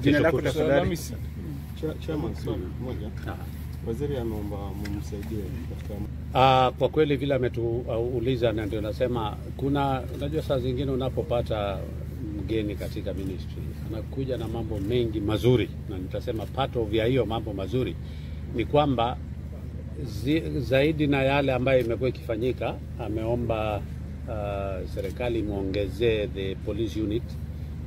Jina lako tafadhali. Chairman, sorry, moja. Waziri ameomba mumsaidie katika Kwa kweli vile ametuuliza na ndio nasema kuna, unajua saa zingine unapopata mgeni katika ministry anakuja na mambo mengi mazuri, na nitasema part of ya hiyo mambo mazuri ni kwamba zaidi na yale ambayo imekuwa ikifanyika, ameomba serikali muongezee the police unit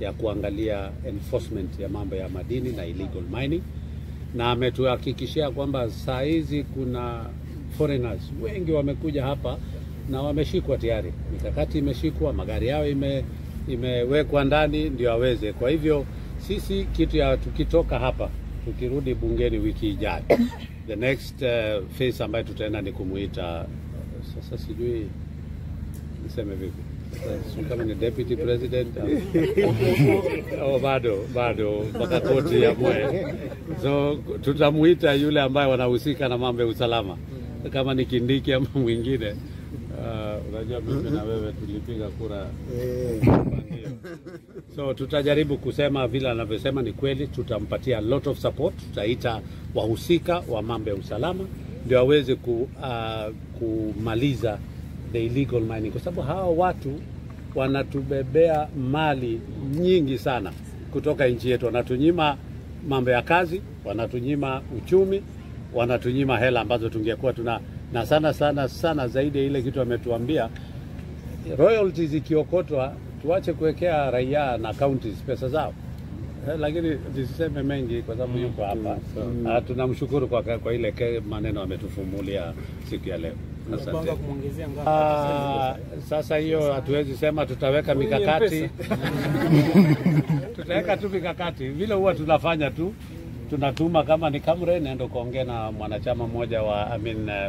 ya kuangalia enforcement ya mambo ya madini na illegal mining, na ametuhakikishia kwamba saa hizi kuna foreigners wengi wamekuja hapa na wameshikwa tayari, mikakati imeshikwa, magari yao imewekwa ndani ndio aweze. Kwa hivyo sisi kitu ya tukitoka hapa tukirudi bungeni wiki ijayo, the next phase ambayo tutaenda ni kumuita sasa, sijui niseme vipi sasa, kama ni deputy president au bado mpaka koti ya mwe. So tutamuita yule ambaye wanahusika na mambo ya usalama, kama ni Kindiki ama mwingine. Unajua mimi na wewe tulipiga kura. So tutajaribu kusema vile anavyosema ni kweli, tutampatia lot of support, tutaita wahusika wa mambo ya usalama ndio aweze kumaliza the illegal mining, kwa sababu hawa watu wanatubebea mali nyingi sana kutoka nchi yetu, wanatunyima mambo ya kazi, wanatunyima uchumi, wanatunyima hela ambazo tungekuwa tuna, na sana sana sana zaidi ya ile kitu ametuambia, royalties ikiokotwa tuache kuwekea raia na counties pesa zao. Lakini nisiseme mengi kwa sababu yuko hapa. Tunamshukuru kwa ile maneno ametufumulia siku ya leo. Asante. Sasa hiyo hatuwezi sema, tutaweka mikakati. Tutaweka tu mikakati vile huwa tunafanya tu, tunatuma kama ni Kamre nendo kuongea na mwanachama mmoja wa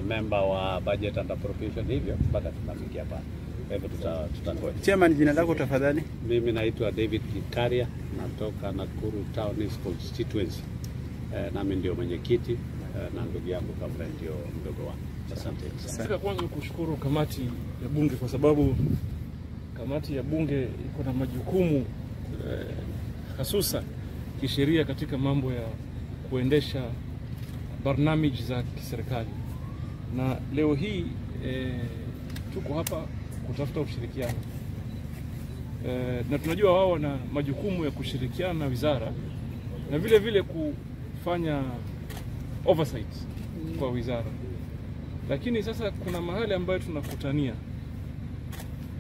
member wa budget and appropriation, hivyo mpaka tunafikia pale. Kwa hivyo tutangoja. Chairman, jina lako tafadhali. Mimi naitwa David Gikaria, natoka Nakuru Town East Constituency. Nami ndio mwenyekiti, na ndugu yangu Kamre ndio mdogo wangu. Asante sana. Nataka kwanza kushukuru kamati ya bunge kwa sababu kamati ya bunge iko na majukumu hasusa kisheria katika mambo ya kuendesha barnamij za kiserikali, na leo hii tuko hapa kutafuta ushirikiano, na tunajua wao wana majukumu ya kushirikiana na wizara na vile vile kufanya oversight kwa wizara. Lakini sasa kuna mahali ambayo tunakutania,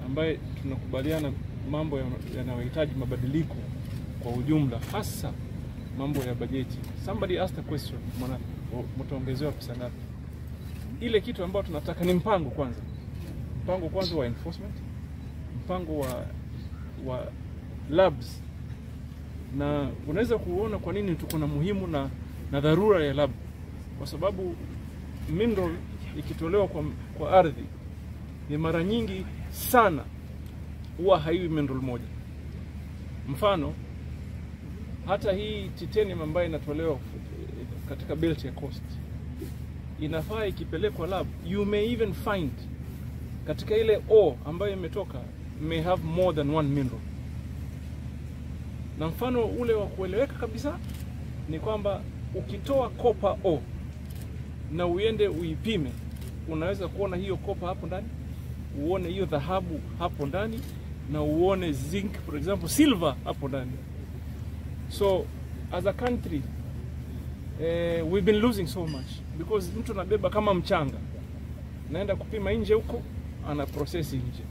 ambaye tunakubaliana mambo yanayohitaji mabadiliko kwa ujumla, hasa mambo ya bajeti. Somebody asked a question, mwana mtaongezewa pesa ngapi? Ile kitu ambayo tunataka ni mpango kwanza. Mpango kwanza wa enforcement, mpango wa labs. Na unaweza kuona kwa nini tuko na muhimu na dharura ya lab, kwa sababu mineral ikitolewa kwa ardhi ni mara nyingi sana huwa haiwi mineral moja. Mfano hata hii titanium ambayo inatolewa katika belt ya coast inafaa ikipelekwa lab, you may even find katika ile ore ambayo imetoka may have more than one mineral. Na mfano ule wa kueleweka kabisa ni kwamba ukitoa copper ore na uende uipime, unaweza kuona hiyo copper hapo ndani, uone hiyo dhahabu hapo ndani, na uone zinc, for example silver hapo ndani. So as a country we've been losing so much because mtu anabeba kama mchanga, naenda kupima nje huko, ana process nje,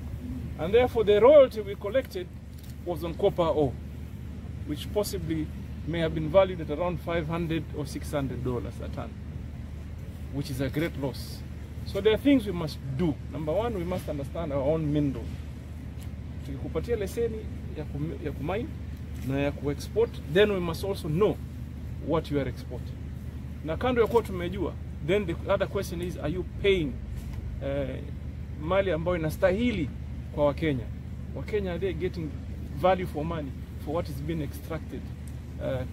and therefore the royalty we collected was on copper ore, which possibly may have been valued at around $500 or $600 a ton, which is a great loss. So there are things we must do. Number one, we must understand our own mineral. Tukikupatia leseni ya kumine na ya kuexport, then we must also know what you are exporting. Na kando ya kuwa tumejua, then the other question is, are you paying mali ambayo inastahili kwa Wakenya? Wakenya, are they getting value for money for what is being extracted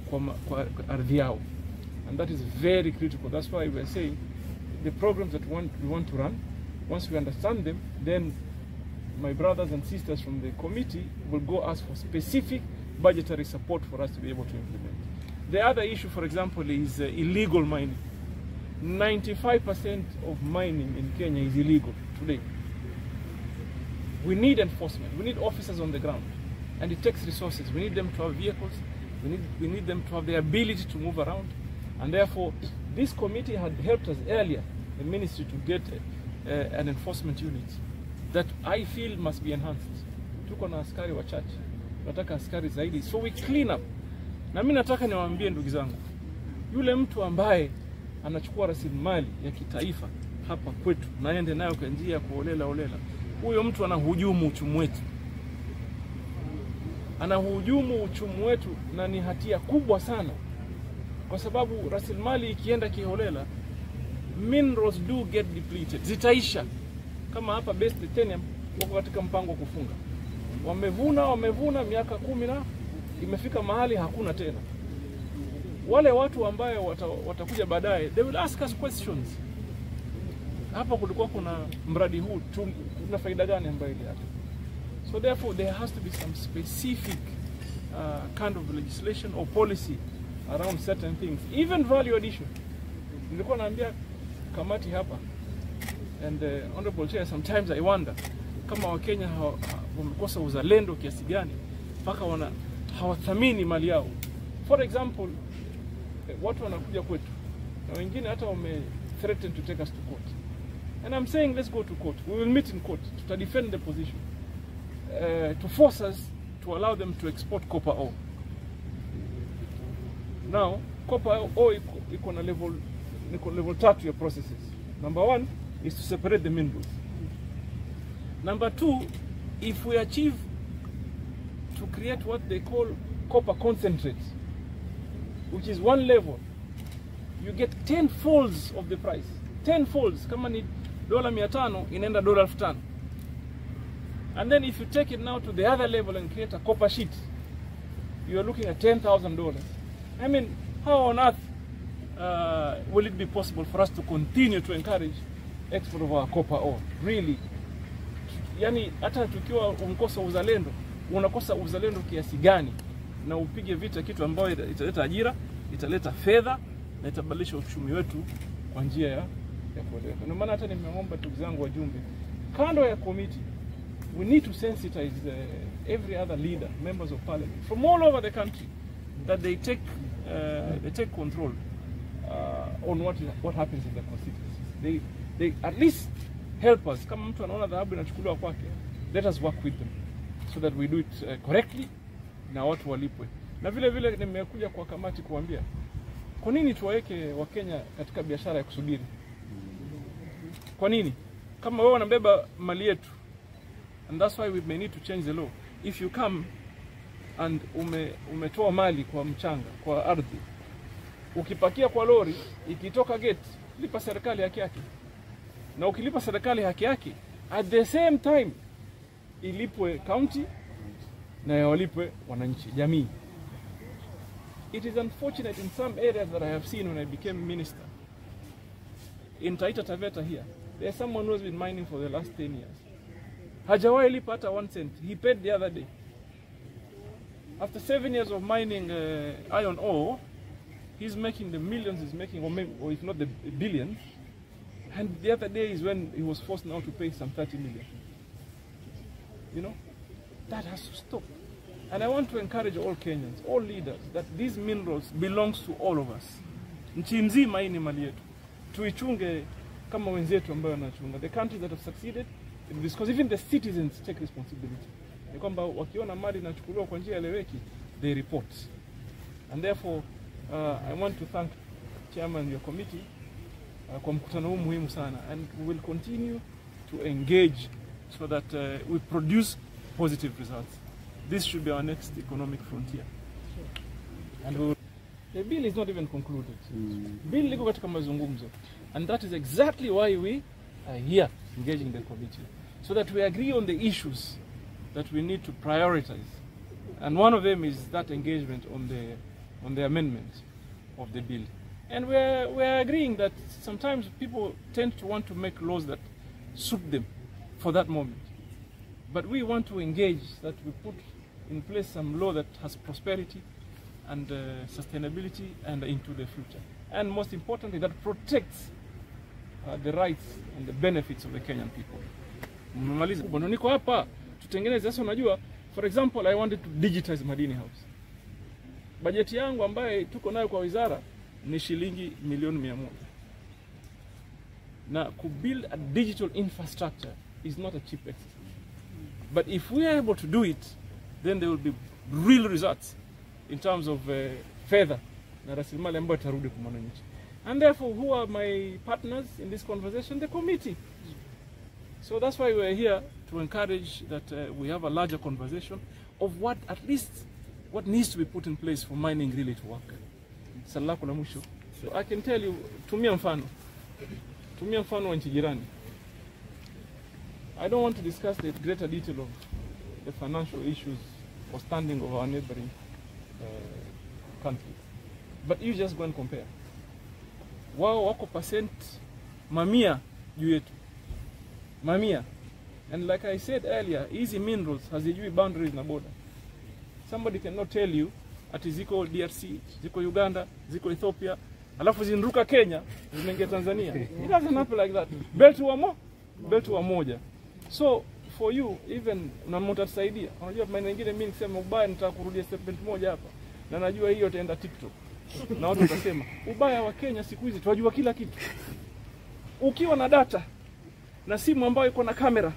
kwa ardhi yao? And that is very critical. That's why we are saying the programs that we want to run, once we understand them, then my brothers and sisters from the committee will go ask for specific budgetary support for us to be able to implement. The other issue, for example, is illegal mining. 95% of mining in Kenya is illegal today. We need enforcement. We need officers on the ground. And it takes resources. We need them to have vehicles. We need them to have the ability to move around. And therefore, this committee had helped us earlier, the ministry, to get an enforcement unit that I feel must be enhanced. Tuko na askari wachache, nataka askari zaidi, so we clean up. Na mimi nataka niwaambie ndugu zangu, yule mtu ambaye anachukua rasilimali ya kitaifa hapa kwetu na aende nayo kwa njia ya kuolela olela, huyo mtu anahujumu uchumi wetu, anahujumu uchumi wetu, na ni hatia kubwa sana, kwa sababu rasilimali ikienda kiholela, minerals do get depleted, zitaisha. Kama hapa Base Titanium wako katika mpango wa kufunga, wamevuna miaka 10 na imefika mahali hakuna tena. Wale watu ambayo watakuja baadaye, they will ask us questions. Hapa kulikuwa kuna mradi huu, tuna faida gani ambayo iliacha? So therefore there has to be some specific kind of legislation or policy around certain things, even value addition. Nilikuwa naambia kamati hapa, and Honorable Chair, sometimes I wonder kama Wakenya wamekosa uzalendo kiasi gani mpaka hawathamini mali yao. For example, watu wanakuja kwetu na wengine hata wame threaten to take us to court. And I'm saying let's go to court. We will meet in court to defend the position, to force us to allow them to export copper ore. Now, copper ore iko na level, iko level 3 ya processes. Number 1 is to separate the minerals. Number 2, if we achieve to create what they call copper concentrate, which is one level, you get 10 folds of the price. 10 folds. Kama ni $500 inaenda $5,000. And then if you take it now to the other level and create a copper sheet, you are looking at $10,000. I mean, how on earth will it be possible for us to continue to encourage export of our copper ore? Really? Yani, hata tukiwa unkosa uzalendo, unakosa uzalendo kiasi gani? Na upige vita kitu ambayo italeta ajira, italeta fedha na itabadilisha uchumi wetu kwa njia ya kueleweka. Ndio maana hata nimeomba ndugu zangu wajumbe, kando ya committee, we need to sensitize every other leader, members of parliament from all over the country, that they take control on what happens in the constituencies. They at least help us. Kama mtu anaona dhahabu inachukuliwa kwake, let us work with them so that we do it correctly na watu walipwe. Na vile vile nimekuja kwa kamati kuambia, kwa nini tuwaweke Wakenya katika biashara ya kusubiri? Kwa nini? Kama wewe unabeba mali yetu, and that's why we may need to change the law. If you come and umetoa mali kwa mchanga, kwa ardhi, ukipakia kwa lori, ikitoka gate, lipa serikali haki yake. Na ukilipa serikali haki yake, at the same time ilipwe county na walipwe wananchi, jamii. It is unfortunate in some areas that I have seen when I became minister. In Taita Taveta here, there's someone who has been mining for the last 10 years. Hajawahi lipa hata 1 cent. He paid the other day. After 7 years of mining iron ore, he's making the millions he's making, or maybe, or if not the billions. And the other day is when he was forced now to pay some 30 million. You know, that has to stop. And I want to encourage all Kenyans, all leaders, that these minerals belongs to all of us. Nchi mzima hii ni mali yetu. Tuichunge kama wenzetu ambao wanachunga. The countries that have succeeded, because even the citizens take responsibility. Ni kwamba wakiona mali inachukuliwa kwa njia eleweki, they report. And therefore, I want to thank Chairman, your committee, kwa mkutano huu muhimu sana. And we will continue to engage so that we produce positive results. This should be our next economic frontier. And we will, the bill is not even concluded. Bill liko katika mazungumzo. And that is exactly why we are here engaging the committee, so that we agree on the issues that we need to prioritize. And one of them is that engagement on the amendment of the bill. And we're agreeing that sometimes people tend to want to make laws that suit them for that moment. But we want to engage, that we put in place some law that has prosperity and sustainability and into the future. And most importantly, that protects the rights and the benefits of the Kenyan people. Mmaliza bwana, niko hapa tutengeneze sasa. Unajua, for example, I wanted to digitize Madini House. Bajeti yangu ambaye tuko nayo kwa wizara ni shilingi milioni 100. Na ku build a digital infrastructure is not a cheap exercise. But if we are able to do it, then there will be real results in terms of fedha na rasilimali ambayo itarudi kwa mwananchi. And therefore, who are my partners in this conversation? The committee. So that's why we're here to encourage that we have a larger conversation of what at least what needs to be put in place for mining really to work. Swali lako la mwisho. So I can tell you, tumia mfano. Tumia mfano wa nchi jirani. I don't want to discuss the greater detail of the financial issues or standing of our neighboring countries. But you just go and compare. Wao wako percent mamia juu yetu. Mamia. And like I said earlier, hizi minerals hazijui boundaries na border. Somebody cannot tell you ati ziko DRC, ziko Uganda, ziko Ethiopia, alafu zinruka Kenya, zinaingia Tanzania. It doesn't happen like that. Belt wa moja. So for you even na mtatusaidia. Unajua maana nyingine mimi nikisema ubaya nitaka kurudia statement moja hapa. Na najua hiyo itaenda TikTok. Na watu watasema ubaya wa Kenya siku hizi tunajua kila kitu. Ukiwa na data na simu ambayo iko na kamera,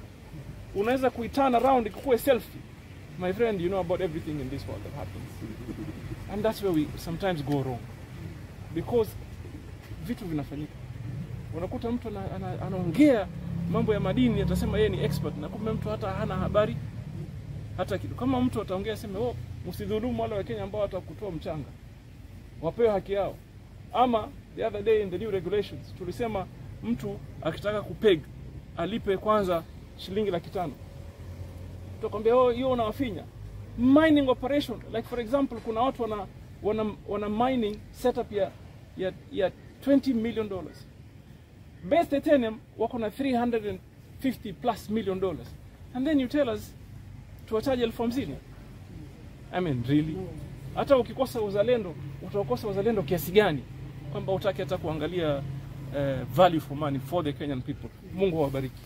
unaweza kuiturn around ikuwe selfie. My friend, you know about everything in this world that happens. And that's where we sometimes go wrong. Because vitu vinafanyika. Unakuta mtu anaongea mambo ya madini, atasema yeye ni expert, na kumbe mtu hata hana habari hata kitu. Kama mtu ataongea aseme, oh, msidhulumu wale wa Kenya ambao watakutoa mchanga, wapewe haki yao. Ama the other day in the new regulations tulisema mtu akitaka kupeg alipe kwanza shilingi 500,000. Tukamwambia, oh, hiyo unawafinya. Mining operation, like for example, kuna watu wana mining setup ya $20 million. Base Titanium wako na $350+ million. And then you tell us tuwachaje 50,000. I mean, really? Hata ukikosa uzalendo, utakosa uzalendo kiasi gani kwamba utaki hata kuangalia value for money for the Kenyan people. Mungu awabariki.